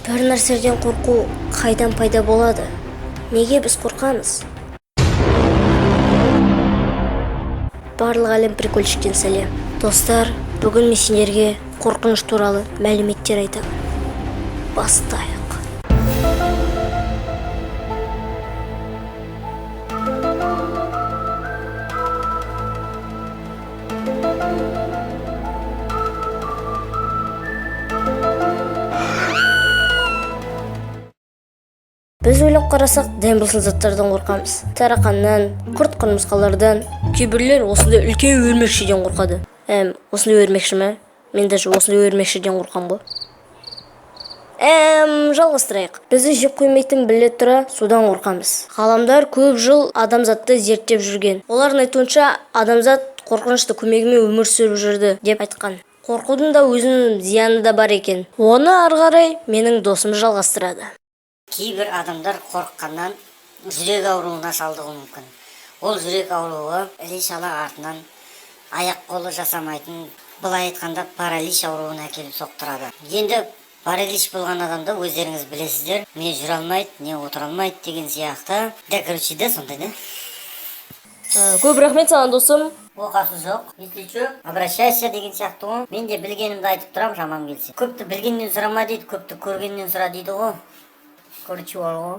Бір нәрседен қорқу қайдан пайда болады? Неге біз қорқамыз? Барлық әлем прикольчиктен сәлем. Достар, бүгін мен сендерге қорқыныш туралы мәліметтер айтамын. Бастайық. Біз ойлап қарасақ, дәм болсын заттардан қорқамыз. Тарақаннан, құрт құмырсқалардан, кейбіреулер осындай үлкен өрмекшіден қорқады. Осындай өрмекші ме? Мен даже осындай өрмекшіден қорқам ғой. Жалғастырайық. Бізді жеп қоймайтын біле тұра судан қорқамыз. Ғаламдар көп жыл адамзатты зерттеп жүрген. Олардың айтуынша, адамзат қорқынышты көмегімен өмір сүріп жүрді деп айтқан. Қорқудың да өзінің зияны да бар екен. Оны ары қарай менің досым жалғастырады. Кейбір адамдар қорыққаннан жүрек ауруына шалдығуы мүмкін. Ол жүрек ауруы іле шала артынан аяқ қолы жасамайтын, былай айтқанда, паралич ауруына әкеліп соқтырады. Енді паралич болған адамды өздеріңіз білесіздер, не жүре алмайды, не отыра алмайды деген сияқты да, короче, да, сондай да. Көп рахмет саған, досым. Оқасы жоқ, если че, обращайся деген сияқты ғой. Мен де білгенімді айтып тұрамын шамам келсе. Көпті білгеннен сұрама дейді, көпті көргеннен сұра дейді ғой, короче, бар ғой.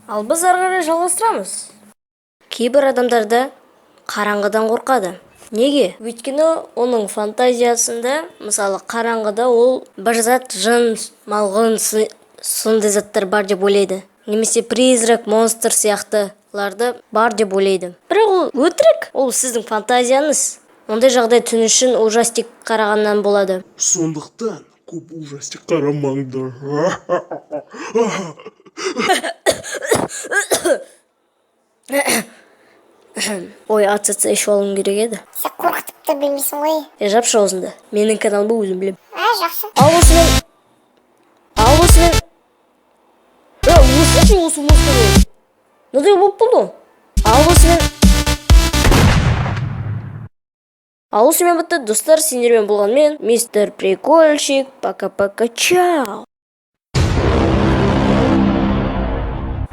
Ал біз ары қарай жалғастырамыз. Кейбір адамдарда қараңғыдан қорқады. Неге? Өйткені оның фантазиясында, мысалы, қараңғыда ол бір зат, жын, малғұн, сондай заттар бар деп ойлайды. Немесе призрак, монстр сияқтыларды бар деп ойлайды. Бірақ ол өтірік, ол сіздің фантазияңыз. Ондай жағдай түн үшін ужастик қарағаннан болады. Сондықтан көп ужастик қарамаңдар. Ой, ацц ішіп алуым керек еді. Сен қорқытып та білмейсің ғой. Е, жапшы аузыңды. Менің каналым, өзім білемін. А, жақсы. Ал осымен, е, өшірші осы музыканы, мынадай болып болды ғой. Ал осымен бітті, достар. Сендермен болған мен, мистер Прикольчик. Пока, пока, чао.